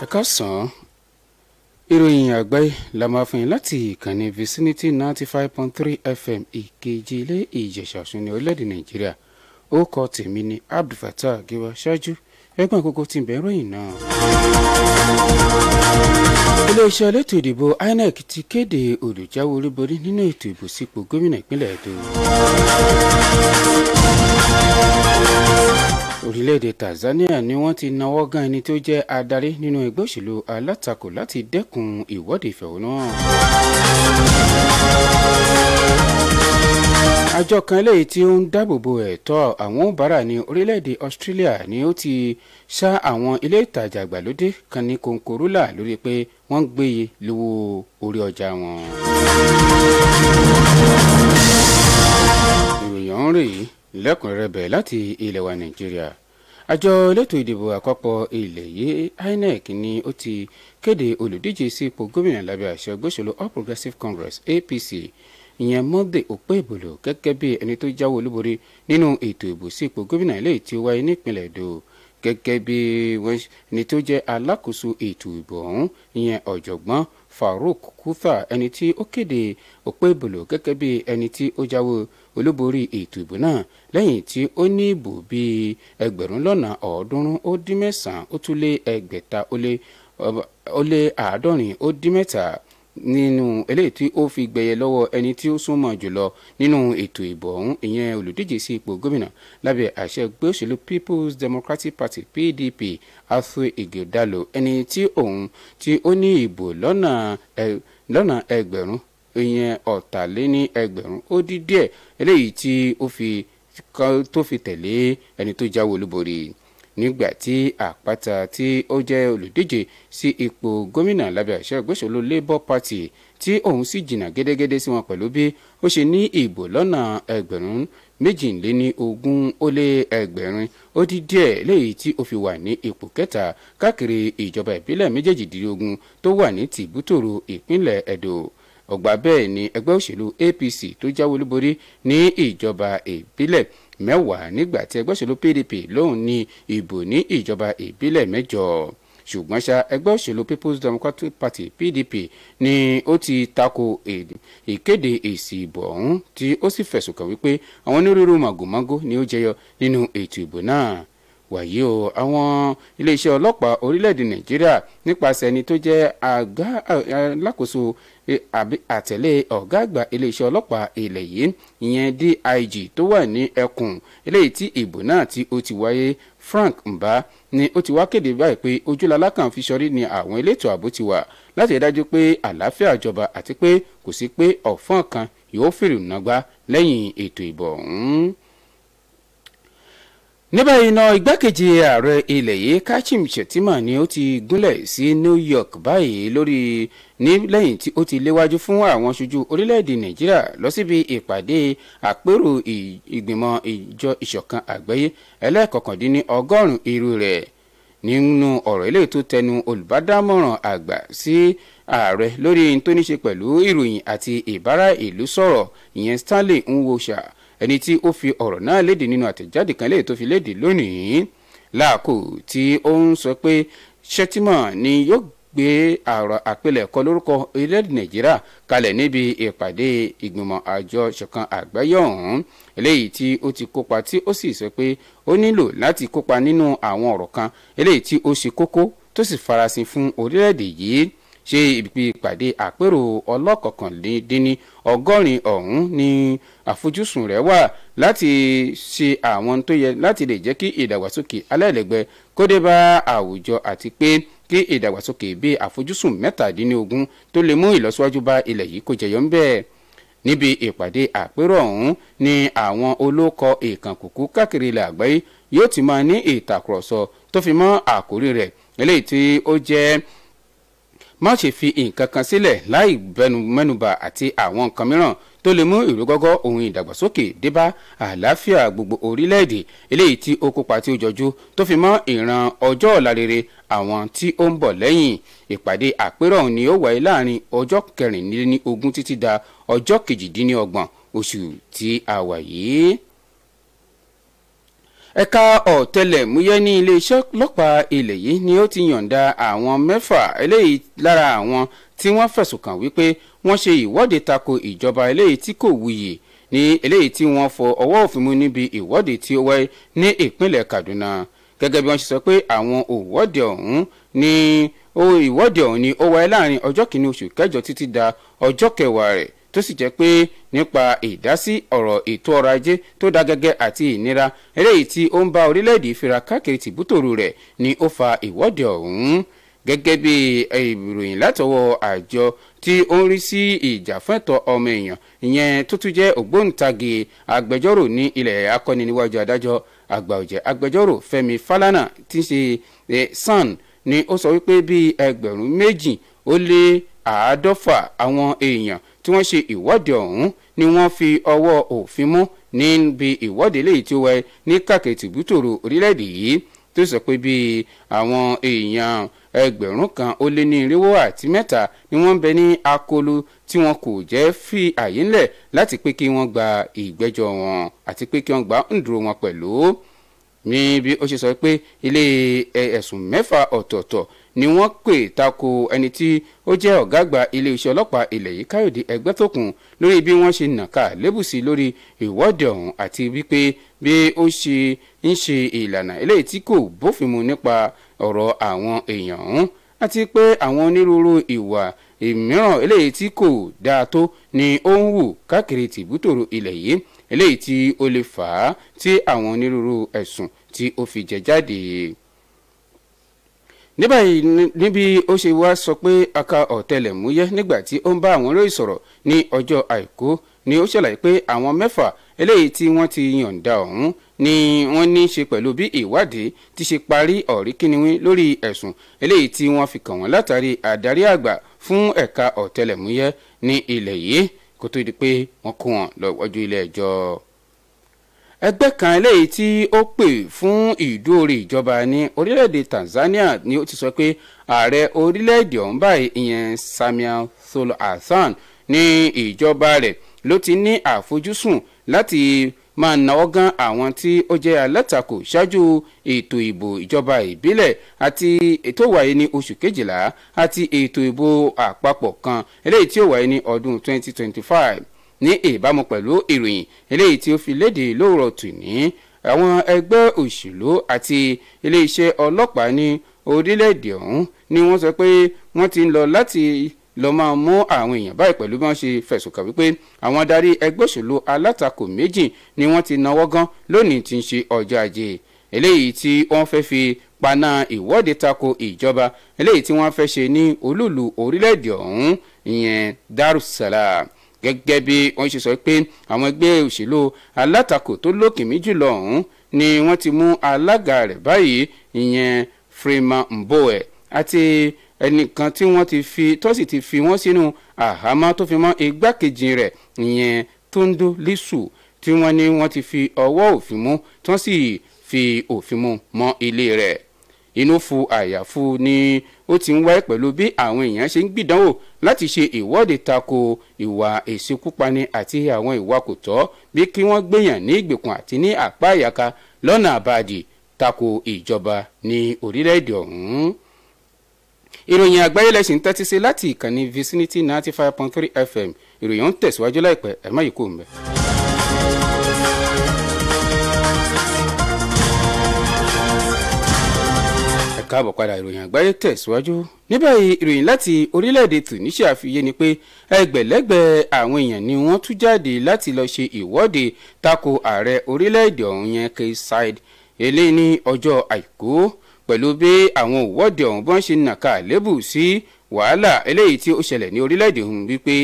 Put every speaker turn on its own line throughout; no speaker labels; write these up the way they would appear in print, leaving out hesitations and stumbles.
Ẹ káàsán, ìròyìn àgbáyé la máa fún yín láti ìkànnì Vicinity 95.3 FM, Ìkejì Ilé Ìjẹ̀ṣà, Ọ̀ṣun ní orílẹ̀-èdè Nàìjíríà. Orúkọ tèmi ni Abdulfatah Giwa. Ṣáájú, ẹgbẹ́ àkókò tí ń bẹ̀ ròyìn náà. Iléeṣẹ́ elétò ìdìbò INEC ti kéde olùjáwé olúborí nínú ètò ìbò sípò gómìnà ìpínlẹ̀ Edo. Orílẹ̀-èdè Tanzania ni wọ́n ti nawọ́ gan ẹni tó jẹ́ adarí nínú ẹgbẹ́ òṣèlú alátakò láti dẹ́kun ìwọ́de ìfẹ̀hónúhàn. Àjọ kan eléyìí tí ó ń dáàbòbo ẹ̀tọ́ àwọn òǹbárà ní orílẹ̀-èdè Australia ni ó ti ṣá àwọn ilé ìtajà ìgbàlódé kan ní kòǹkòrúlà lórí pé wọ́n ń gbéye lówó orí ọjà wọn. Ìròyìn ọ̀hún rèé lẹ́kùnrẹ́rẹ́ bẹ̀rẹ̀ láti ilẹ̀ wa Nàìjíríà. Àjọ elétò ìdìbò àpapọ̀ ilẹ̀ yìí INEC ni ó ti kéde olùdíje sí ipò gómìnà lábẹ́ àṣẹ ẹgbẹ́ òṣèlú All Progressives Congress APC, ìyẹn Monday Okpebholo, gẹ́gẹ́ bí ẹni tó jáwé olúborí nínú ètò ìbò sí ipò gómìnà eléyìí tí ó wáyé nípìnlẹ̀ Èdó. Gẹ́gẹ́ bí ẹni tó jẹ́ alákòóso ètò ìbò ọ̀hún, ìyẹn ọ̀jọ̀gbọ́n Farouk Kutha, ẹni tí ó kéde Okpebholo gẹ́gẹ́ bí ẹni tí ó jáwé olúborí ètò ìbò náà lẹ́yìn tí ó ní ìbò bíi 3,309,673 nínú eléyìí tí ó fi gbẹ̀yẹ lọ́wọ́ ẹni tí ó súnmọ́ jùlọ nínú ètò ìbò ọ̀hún, ìyẹn olùdíje sí ipò gómìnà lábẹ́ àṣẹ ẹgbẹ́ òṣèlú People's Democratic Party PDP, Arthur Ighodalo, ẹni tí òun tí ó ní ìbò lọ́nà ẹgbẹ̀rún ìyẹn 2,000 ó dín díẹ̀ eléyìí tí ó fi tẹ̀lé ẹni tó jáwé olúborí. Nígbà tí Àpáta tí ó jẹ́ olùdíje sí ipò gómìnà lábẹ́ àṣẹ ẹgbẹ́ òṣèlú Labour Party tí òun sì jìnnà gédégédé sí wọn pẹ̀lú bí ó ṣe ní ìbò lọ́nà 2,222,000 ó dín díẹ̀ léyìí tí ó fi wà ní ipò kẹta káàkiri ìjọba ìbílẹ̀ 18 tó wà ní tìbútòrò ìpínlẹ̀ Ẹdó. Ọgbà bẹ́ẹ̀ ni ẹgbẹ́ òṣèlú APC tó jáwé olúborí ní ìjọba ìbílẹ̀ 10, nígbà tí ẹgbẹ́ òṣèlú PDP lóun ní ìbò ní ìjọba ìbílẹ̀ 8. Ṣùgbọ́n ṣá, ẹgbẹ́ òṣèlú People's Democratic Party PDP ni ó ti tako ìkéde èsì ìbò ọ̀hún, tí ó sì fẹ̀sùn kàn wípé àwọn onírúurú màgòmágó ni ó jẹyọ nínú ètò ìbò náà. Wàyí o, àwọn iléeṣẹ́ ọlọ́pàá orílẹ̀-èdè Nàìjíríà, nípasẹ̀ ẹni tó jẹ́ àgá alákòóso àtẹ̀lé ọ̀gá àgbà iléeṣẹ́ ọlọ́pàá ilẹ̀ yìí, ìyẹn DIG tó wà ní ẹkùn eléyìí tí ìbò náà tí ó ti wáyé, Frank Mba, ni ó ti wá kéde báyìí pé ojúlalá kan fi sọrí ni àwọn elétò ààbò ti wà láti rí dájú pé àlàáfíà jọba àti pé kò sí pé ọ̀fọ́n kan yóò fìrì nàgbá lẹ́yìn ètò ìbò ọ̀hún. Ní báyìí náà, igbákejì ààrẹ ilẹ̀ yìí Kashim Shettima ni ó ti gúnlẹ̀ sí New York báyìí lórí ní lẹ́yìn tí ó ti léwájú fún àwọn aṣojú orílẹ̀-èdè Nàìjíríà lọ síbi ìpàdé àpérò ìgbìmọ̀ ìjọ ìṣọ̀kan àgbáyé ẹlẹ́ẹ̀kọkàndínní 90 irú rẹ̀. Nínú ọ̀rọ̀ eléyìí tó tẹnu olùbádámọ̀ràn àgbà sí ààrẹ lórí tó ní ṣe pẹ̀lú ìròyìn àti ìbára ìlú sọ̀rọ̀, ìyẹn Stanley Nwosha, ẹni tí ó fi ọ̀rọ̀ náà léde nínú àtẹ̀jáde kan léyìí tó fi léde lónìí, láàkó tí ó ń sọ pé Shettima ni yóò gbé àrò àpilẹ̀kọ lórúkọ orílẹ̀-èdè Nàìjíríà kalẹ̀ níbi ìpàdé ìgbìmọ̀ àjọ ìṣọ̀kan àgbáyé ọ̀hún, eléyìí tí ó ti kópa, tí ó sì sọ pé ó nílò láti kópa nínú àwọn ọ̀rọ̀ kan eléyìí tí ó ṣe kókó tó sì farasin fún orílẹ̀-èdè yìí. Ṣe ibi ìpàdé àpérò ọlọ́kọ̀kànléní 80 ọ̀hún ní àfojúsùn rẹ̀ wà láti ṣe àwọn tó yẹ láti lè jẹ́ kí ìdàgbàsókè alẹ́lẹ́gbẹ́ kó dé bá àwùjọ, àti pé kí ìdàgbàsókè bí àfojúsùn 17 tó lè mú ìlọsíwájú bá ilẹ̀ yìí kó jẹyọ ń bẹ́ẹ̀. Níbi ìpàdé àpérò ọ̀hún ni àwọn olókọ ìkànkùkù káàkiri ilẹ̀ àgbáyé yóò ti máa ní ìtàkùrọ̀sọ tó fi mọ́ àkórí rẹ̀ eléyìí tí ó jẹ́ "Má ṣe fi nǹkan kan sílẹ̀ láì mẹ́nubà" àti àwọn nǹkan mìíràn tó lè mú ìrúgọ́gọ́ ohun ìdàgbàsókè débá àlàáfíà gbogbo orílẹ̀-èdè eléyìí tí ó kópa tí ó jọjú, tó fi mọ́ ìran ọjọ́ ọ̀la rere àwọn tí ó ń bọ̀ lẹ́yìn. Ìpàdé àpérò ọ̀hún ni ó wáyé láàrin ọjọ́ 24 títí da ọjọ́ 28 oṣù tí a wà yìí. Ẹ̀ka ọ̀tẹlẹ̀múyẹ́ ní iléeṣẹ́ ọlọ́pàá ilẹ̀ yìí ni ó ti yọ̀ǹda àwọn 6 eléyìí lára àwọn tí wọ́n fẹ̀sùn kàn wípé wọ́n ṣe ìwọ́de tako ìjọba eléyìí tí kò wuyì ní eléyìí tí wọ́n fọ ọwọ́ òfin mú níbi ìwọ́de tí ó wáyé ní ìpínlẹ̀ Kaduna. Gẹ́gẹ́ bí wọ́n ṣe sọ pé àwọn ìwọ́de ọ̀hún ni ó wáyé láàrin ọjọ́ kìíní oṣù kẹjọ títí da ọjọ́ kẹwàá rẹ̀, tó sì jẹ́ pé nípa ìdásí ọ̀rọ̀ ètò ọrọ̀ ajé tó dá gẹ́gẹ́ àti ìnira eléyìí tí ó ń bá orílẹ̀-èdè fira káàkiri tìbútòrò rẹ̀ ni ó fa ìwọ́de ọ̀hún. Gẹ́gẹ́ bí ìròyìn látọwọ́ àjọ tí ó ń rí sí ìjàfẹ́tọ̀ ọmọ èèyàn ìyẹn tó tún jẹ́ ògbóǹtagì agbẹjọ́rò ní ilẹ̀ akọni níwájú adájọ́ àgbà ọ̀jẹ̀ agbẹjọ́rò Fẹ́mi Fálànà tí ń ṣe SAN ni ó sọ wípé bí 2,250 àwọn èèyàn tí wọ́n ṣe ìwọ́de ọ̀hún ni wọ́n fi ọwọ́ òfin mú níbi ìwọ́de léyìí tí ó wáyé ní káàkiri tìbútòrò orílẹ̀-èdè yìí, tó sọ pé bí àwọn èèyàn 1,403 ni wọ́n ń bẹ ní akóló tí wọn kò jẹ́ fi àyè ńlẹ̀ láti pé kí wọ́n gba ìgbẹ́jọ́ wọn àti pé kí wọ́n gba ńdúró wọn pẹ̀lú. Ní bí ó ṣe sọ pé ilé ẹ̀sùn 6 ọ̀tọ̀ọ̀tọ̀ ni wọ́n pè tako ẹni tí ó jẹ́ ọ̀gá àgbà iléeṣẹ́ ọlọ́pàá ilẹ̀ yìí Káyọ̀dé Ẹgbẹ́tókun lórí bí wọ́n ṣe nàka lébùsí lórí ìwọ́de ọ̀hún àti wípé bí ó ṣe ń ṣe ìlànà eléyìí tí kò bófin mu nípa ọ̀rọ̀ àwọn èèyàn ọ̀hún àti pé àwọn onírúurú ìwà mìíràn eléyìí tí kò dáa tó ni ó ń wù káàkiri tìbútòrò ilẹ̀ yìí eléyìí tí ó lè fà á tí àwọn onírúurú ẹ̀sùn tí ó fi jẹ jáde. Ní báyìí níbi ó ṣe wá sọ pé aka ọ̀tẹlẹ̀múyẹ́ nígbà tí ó ń bá àwọn olóyè sọ̀rọ̀ ní ọjọ́ àìkú ni ó ṣàlàyé pé àwọn 6 eléyìí tí wọ́n ti yọ̀ǹda ọ̀hún ni wọ́n ní í ṣe pẹ̀lú bí ìwádìí ti ṣe parí ọ̀rí kíniwín lórí ẹ̀sùn eléyìí tí wọ́n fi kàn wọ́n látàrí àdarí àgbà fún ẹ̀ka ọ̀tẹlẹ̀múyẹ́ ní ilẹ̀ yìí kó tó di pé wọ́n kó wọn lọ wájú ilé ẹjọ́. Ẹgbẹ́ kan eléyìí tí ó pè fún ìdúróore ìjọba ní orílẹ̀-èdè Tanzania ni ó ti sọ pé ààrẹ orílẹ̀-èdè ọ̀hún báyìí ìyẹn Samia Suluhu Hassan ní ìjọba rẹ̀ ló ti ní àfojúsùn láti máa náwó gan àwọn tí ó jẹ́ alátakò ṣáájú ètò ìbò ìjọba ìbílẹ̀ àti ètò wáyé ní oṣù kejìlá àti ètò ìbò àpapọ̀ kan eléyìí tí ó wáyé ní ọdún 2025. Ní ìbámu pẹ̀lú ìròyìn eléyìí tí ó fi léde lóòrọ̀ tòní, àwọn ẹgbẹ́ òṣèlú àti iléeṣẹ́ ọlọ́pàá ní orílẹ̀-èdè ọ̀hún ni wọ́n sọ pé wọ́n ti ń lọ láti lọ máa mú àwọn èèyàn báyìí pẹ̀lú bí wọ́n ṣe fẹ̀sùn kàn wípé àwọn adarí ẹgbẹ́ òṣèlú alátakò 2 ni wọ́n ti náwó gan lónìí tí ń ṣe ọjọ́ ajé eléyìí tí wọ́n fẹ́ fi paná ìwọ́de tako ìjọba eléyìí tí wọ́n fẹ́ ṣe ní olúùlú orílẹ̀-èdè ọ̀hún ìyẹn Darussalam. Gẹ́gẹ́ bí wọ́n ṣe sọ pé àwọn ẹgbẹ́ òṣèlú alátakò tó lókìmí jùlọ ọ̀hún ni wọ́n ti mú alága rẹ̀ báyìí ìyẹn Freeman Mbowe àti ẹnìkan tí wọ́n ti fi tó sì ti fi wọ́n sínú àhámọ́ tó fi mọ́ igbákejì rẹ̀ ìyẹn Tundu Lissu tí wọ́n ní wọ́n ti fi ọwọ́ òfin mú tí wọ́n sì fi òfin mú mọ́ ilé rẹ̀. Inú fu àyàfu ni ó ti ń wáyé pẹ̀lú bí àwọn èèyàn ṣe ń gbìdánwò láti ṣe ìwọ́de tako ìwà ìṣekúpani àti àwọn ìwà kò tọ́ bí kí wọ́n gbéyàn ní ìgbèkùn àti ní àpá àyàká lọ́nà àbàdì tako ìjọba ní orílẹ̀-èdè ọ̀hún. Ìròyìn àgbáyé lẹ́sìn tẹ́tí sí láti ìkànnì Vicinity 95.3 FM. Ìròyìn ń tẹ̀síwájú láìpẹ́, ẹ̀ má yìí kò ń bẹ̀. Káàbọ̀ padà, ìròyìn àgbáyé tẹ̀síwájú. Ní báyìí ìròyìn láti orílẹ̀-èdè Tunisia fi yé ni pé ẹgbẹ̀lẹ́gbẹ̀ àwọn èèyàn ni wọ́n tú jáde láti lọ ṣe ìwọ́de tako ààrẹ orílẹ̀-èdè ọ̀hún yẹn Kais Saied eléyìí ní ọjọ́ àìkú pẹ̀lú bí àwọn ìwọ́de ọ̀hún bọ́n ṣe nàka àlébù sí wàhálà eléyìí tí ó ṣẹlẹ̀ ní orílẹ̀-èdè ọ̀hún wípé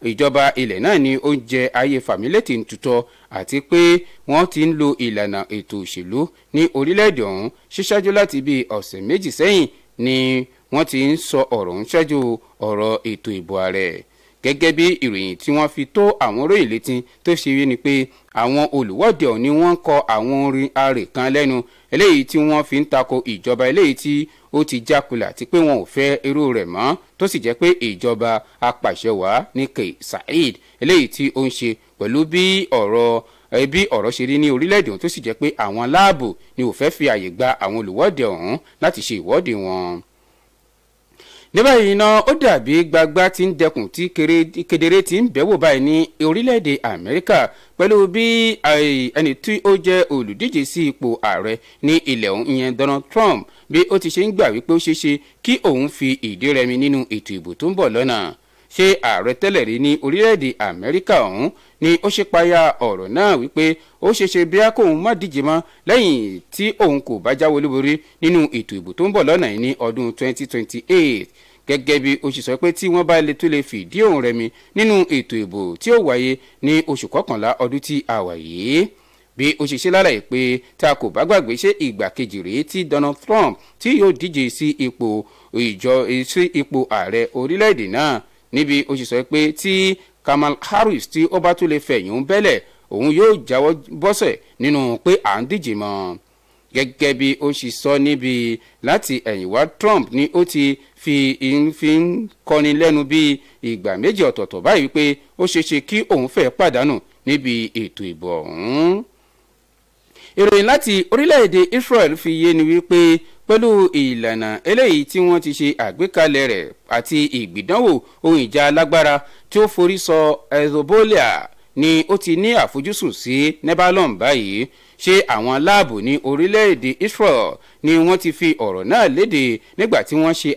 ìjọba ilẹ̀ náà ni ó ń jẹ ayé fàmílétì ń tutọ́ àti pé wọ́n ti ń lo ìlànà ètò òṣèlú ní orílẹ̀-èdè ọ̀hún ṣíṣáájú láti bí ọ̀sẹ̀ méjì sẹ́yìn ni wọ́n ti ń sọ ọ̀rọ̀ ń ṣáájú ọ̀rọ̀ ètò ìbò ààrẹ. Gẹ́gẹ́ bí ìròyìn tí wọ́n fi tó àwọn olóyè létí tó ṣe wí ni pé àwọn olùwọ́de ọ̀hún ni wọ́n ń kọ àwọn orin arè kan lẹ́nu eléyìí tí wọ́n fi ń tako ìjọba eléyìí tí ó ti jákulẹ̀ àti pé wọn ò fẹ́ irú rẹ̀ mọ́ tó sì jẹ́ pé ìjọba apàṣẹwàá ní Kais Saied eléyìí tí ó ń ṣe pẹ̀lú bí ọ̀rọ̀ bí ọ̀rọ̀ ṣe rí ní orílẹ̀-èdè ọ̀hún, tó sì jẹ́ pé àwọn aláàbò ni ò fẹ́ fi àyè gba àwọn olùwọ́de ọ̀hún láti ṣe ìwọ́de wọn. Ní báyìí náà, ó dàbí gbagba tí ń dẹkùn tí kedere tí ń bẹ̀wò báyìí ní orílẹ̀-èdè Amẹ́ríkà, pẹ̀lú bí ẹni tí ó jẹ́ olùdíje sí ipò ààrẹ ní ilẹ̀ ọ̀hún, ìyẹn Donald Trump, bí ó ti ṣe ń gbà wípé ó ṣeé ṣe kí òun fi ìdí rẹmi nínú ètò ìbò tó ń bọ̀ lọ́nà. Ṣé ààrẹ tẹ́lẹ̀ rí ní orílẹ̀-èdè Amẹ́ríkà ọ̀hún ni ó ṣípayá ọ̀rọ̀ náà wípé ó ṣeéṣe bí a kóun má díje mọ́ lẹ́yìn tí òun kò bá jáwé olúborí nínú ètò ìbò tó ń bọ̀ lọ́nà yìí ní ọdún 2028, gẹ́gẹ́ bí ó ṣe sọ pé tí wọ́n bá lè tó lè fìdí òun rẹmi nínú ètò ìbò tí ó wáyé ní oṣù kọkànlá ọdún tí a wà yìí. Bí ó ṣe ṣe lálàyé pé tá a kò bá gbàgbé, ṣe ìgbà kejì rèé tí Donald Trump tí yóò díje sí ipò ìjọ sí ipò ààrẹ orílẹ̀-èdè náà, níbi ó ṣe sọ pé tí Kamala Harris tí ó bá tún lè fẹ̀yìn bẹ́lẹ̀, òun yóò jáwọ́ bọ́sẹ̀ nínú pé à ń díje mọ́. Gẹ́gẹ́ bí ó ṣe sọ níbi láti ẹ̀yìnwá, Trump ni ó ti fi ń kọni lẹ́nu bí ìgbà méjì ọ̀tọ̀ọ̀tọ̀ báyìí wípé ó ṣeé ṣe kí òun fẹ́ pàdánù níbi ètò ìbò ọ̀hún. Ìròyìn láti orílẹ̀-èdè Israel fi yé ni wípé pẹ̀lú ìlànà eléyìí tí wọ́n ti ṣe àgbékalẹ̀ rẹ̀ àti ìgbìdánwò ohun ìjà alágbára tí ó forí sọ Hezbollah ni ó ti ní àfojúsùn sí Lebanon báyìí. Ṣé àwọn aláàbò ní orílẹ̀-èdè Israel ni wọ́n ti fi ọ̀rọ̀ náà léde nígbà tí wọ́n ṣe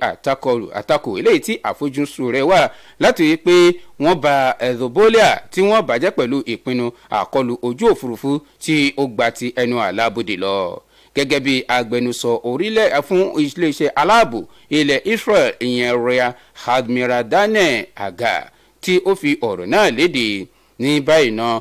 àtakò eléyìí tí àfojúsùn rẹ̀ wà láti rí pé wọ́n ba Hezbollah tí wọ́n bàjẹ́ pẹ̀lú ìpinnu àkọlù ojú òfurufú tí ó gba ti ẹnu àlábòdè lọ. Gẹ́gẹ́ bí agbẹnusọ orílẹ̀ fún iléeṣẹ́ aláàbò ilẹ̀ Israel, ìyẹn Rear Admiral Daniel Haga, tí ó fi ọ̀rọ̀ náà léde ní báyìí náà,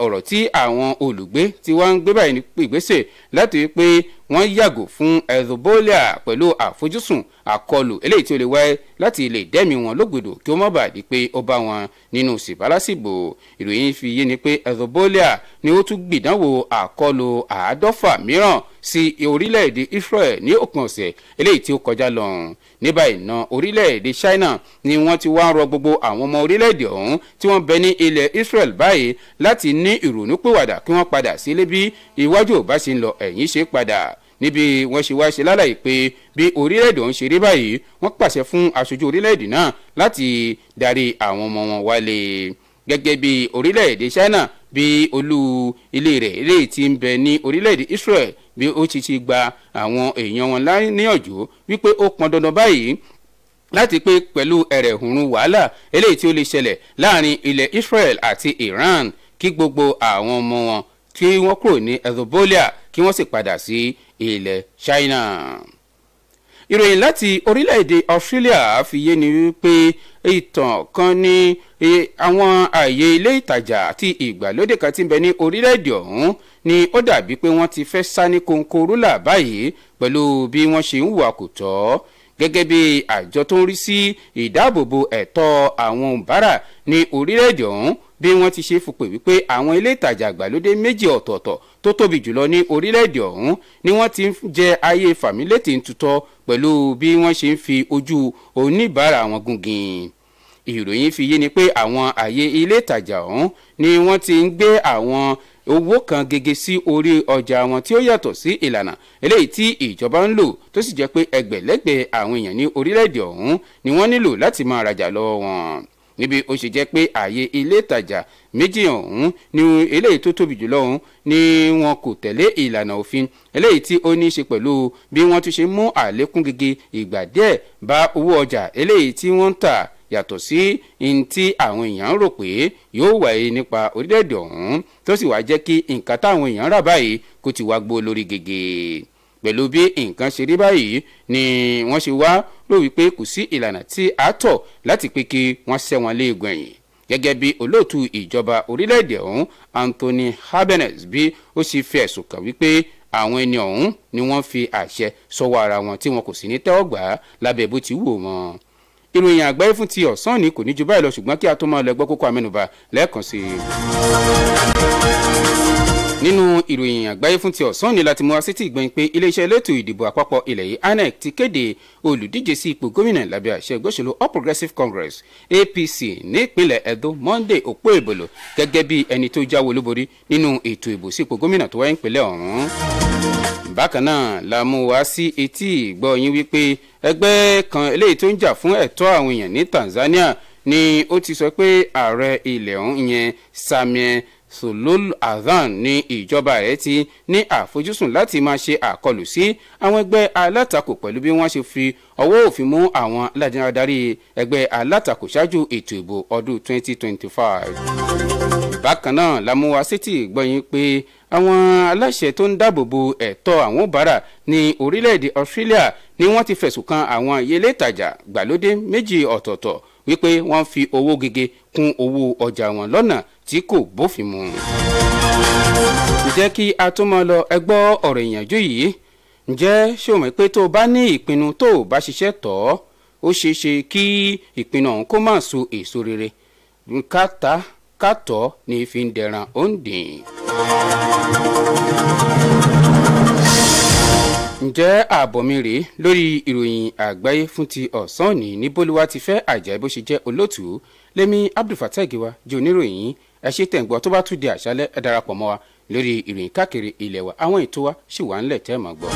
ọ̀rọ̀ tí àwọn olùgbé tí wọ́n ń gbé báyìí ní ìgbésẹ̀ láti rí pé wọ́n yàgò fún Hezbollah pẹ̀lú àfojúsùn àkọlù eléyìí tí ó lè wáyé láti lè dẹ́mi wọn lógbòdò, kí ó má bàa di pé ó bá wọn nínú sìbálásìgbò. Ìròyìn fi yé ni pé Hezbollah ni ó tún gbìdánwò àkọlù 50 mìíràn sí orílẹ̀-èdè Israel ní òpin ọ̀sẹ̀ eléyìí tí ó kọjá lọ́hùn. Ní báyìí náà, orílẹ̀-èdè China ni wọ́n ti wá ń rọ gbogbo àwọn ọmọ orílẹ̀-èdè ọ̀hún tí wọ́n bẹ ní ilẹ̀ Israel báyìí láti ní ìrònúpìwàdà kí wọ́n padà sílé, bí iwájú ò bá ṣe ń lọ, ẹ̀yìn ṣe padà, níbi wọ́n ṣe wá ṣe lálàyé pé bí orílẹ̀-èdè ọ̀hún ṣe rí báyìí, wọ́n pàṣẹ fún aṣojú orílẹ̀-èdè náà láti darí àwọn ọmọ wọn wálé. Gẹ́gẹ́ bí orílẹ̀-èdè China, bí olú ilé rẹ̀ eléyìí tí ń bẹ ní orílẹ̀-èdè Israel, bí ó ti gba àwọn èèyàn wọn níyànjú wípé ó pọn dandan báyìí láti pé pẹ̀lú ẹ̀rẹ̀hùnrún wàhálà eléyìí tí ó lè ṣẹlẹ̀ láàrin ilẹ̀ Israel àti Iran, kí gbogbo àwọn ọmọ wọn tí wọ́n kúrò ní Hezbollah kí wọ́n sì padà sí ilẹ̀ China. Ìròyìn láti orílẹ̀-èdè Australia fi yé ni wípé ìtàn kan ní àwọn ààyè ilé ìtajà àti ìgbàlódé kan tí ń bẹ ní orílẹ̀-èdè ọ̀hún ni ó dàbí pé wọ́n ti fẹ́ sá ní kónkó rúlà báyìí pẹ̀lú bí wọ́n ṣe ń hùwà kò tọ́. Gẹ́gẹ́ bí àjọ tó ń rí sí ìdáàbòbò ẹ̀tọ́ àwọn òǹbárà ní orílẹ̀-èdè ọ̀hún bí wọ́n ti ṣe fòpè wípé àwọn ilé ìtajà àgbàlódé méjì ọ̀tọ̀ọ̀tọ̀ tó tóbi jùlọ ní orílẹ̀-èdè ọ̀hún ni wọ́n ti ń jẹ ayé fàmílétè ń tutọ́ pẹ̀lú bí wọ́n ṣe ń fi ojú oníbàárà wọn gúngin. Ìròyìn fi yé ni pé àwọn ààyè ilé ìtajà ọ̀hún ni wọ́n ti ń gbé àwọn owó kan gẹ́gẹ́ sí orí ọjà wọn tí ó yàtọ̀ sí ìlànà eléyìí tí ìjọba ń lò, tó sì jẹ́ pé ẹgbẹ̀lẹ́gbẹ̀ àwọn èèyàn ní orílẹ̀-èdè ọ̀hún ni wọ́n nílò láti máa rajà lọ́wọ́ wọn, níbi ó ṣe jẹ́ pé ààyè ilé ìtajà méjì ọ̀hún ní eléyìí tó tóbi jùlọ ọ̀hún ni wọn kò tẹ̀lé ìlànà òfin eléyìí tí ó ní í ṣe pẹ̀lú bí wọ́n tún ṣe mú àlékún gẹ́gẹ́ ìgbà díẹ̀ bá owó ọjà eléyìí tí wọ́n ń tà, yàtọ̀ sí n tí àwọn èèyàn ń rò pé yóò wáyé nípa orílẹ̀-èdè ọ̀hún, tó sì wá jẹ́ kí nǹkan táwọn èèyàn rà báyìí kó ti wá gbó lórí gègé. Pẹ̀lú bí nǹkan ṣe rí báyìí ni wọ́n ṣe wá rò wípé kò sí ìlànà tí a tọ̀ láti pé kí wọ́n ṣẹ́ wọn léegun ẹ̀yìn, gẹ́gẹ́ bí olóòtú ìjọba orílẹ̀-èdè ọ̀hún Anthony Albanese bí ó sì fi ẹ̀sùn kàn wípé àwọn ẹni ọ̀hún ni wọ́n fi àṣẹ sọ́wọ́ ara wọn tí wọn kò sì ní tẹ́wọ́ gbà á lábẹ́ bó ti wù wọ́n. Ìròyìn àgbáyé fún ti ọ̀sán ní kò ní ju báyìí lọ, ṣùgbọ́n kí a tó máa lọ, gbọ́ kókó amẹ́nubà lẹ́ẹ̀kan sí i. Nínú ìròyìn àgbáyé fún ti ọ̀sán ni láti mú wa sétí ìgbọ̀n pé iléeṣẹ́ elétò ìdìbò àpapọ̀ ilẹ̀ yìí INEC ti kéde olùdíje sí ipò gómìnà lábẹ́ àṣẹ ẹgbẹ́ òṣèlú All Progressives Congress APC nípínlẹ̀ Edo, Monday Okpebholo, gẹ́gẹ́ bí ẹni tó jáwé olúborí nínú ètò ìbò sí ipò gómìnà tó wáyé nípínlẹ̀ ọ̀hún. Bákan náà la mú wá sí etí ìgbọ́ yín wípé ẹgbẹ́ kan eléyìí tó ń jà fún ẹ̀tọ́ àwọn èèyàn ní Tanzania ni ó ti sọ pé ààrẹ ilẹ̀ ọ̀hún ìyẹn Samia Suluhu Hassan ní ìjọba rẹ̀ ti ní àfojúsùn láti máa ṣe àkọlù sí àwọn ẹgbẹ́ alátakò pẹ̀lú bí wọ́n ṣe fi ọwọ́ òfin mú àwọn adarí ẹgbẹ́ alátakò ṣáájú ètò ìbò ọdún 2025. Bákan náà la mú wa sétí ìgbọ́yìn pé àwọn aláṣẹ tó ń dáàbò bo ẹ̀tọ́ àwọn òbára ní orílẹ̀-èdè Australia ni wọ́n ti fẹ̀sùn kan àwọn ilé ìtajà gbàlódé méjì ọ̀tọ̀ọ̀tọ̀ wípé wọ́n fi owó gege kún owó ọjà wọn lọ́nà tí kò bófin mu. Ǹjẹ́ kí a tó máa lọ, ẹ gbọ́ ọ̀rọ̀ ìyànjú yìí. Ǹjẹ́ ṣé o mọ̀ pé tó o bá ní ìpinnu tó o bá ṣiṣẹ́ tọ̀ ọ́, ó ṣeé ṣe kí ìpinnu ọ̀hún kó má so èso rere. Kátà kátọ̀ ní fi ń dẹran ó ń dìn. Ǹjẹ́ ààbọ̀ mi rèé lórí ìròyìn àgbáyé fún ti ọ̀sán òní ní Bólúwa ti fẹ́ Àjàyí bó ṣe jẹ́ olóòtú, lẹ́mí Abdulfatai Giwa jẹ́ oníròyìn. Ẹ ṣe tẹ̀ ń gbọ́. Tó bá tún di àṣálẹ́, ẹ darapọ̀ mọ́ wa lórí ìròyìn káàkiri ilẹ̀ wa. Àwọn ètò wa sì wà ńlẹ̀ tẹ́ mọ̀ gbọ́.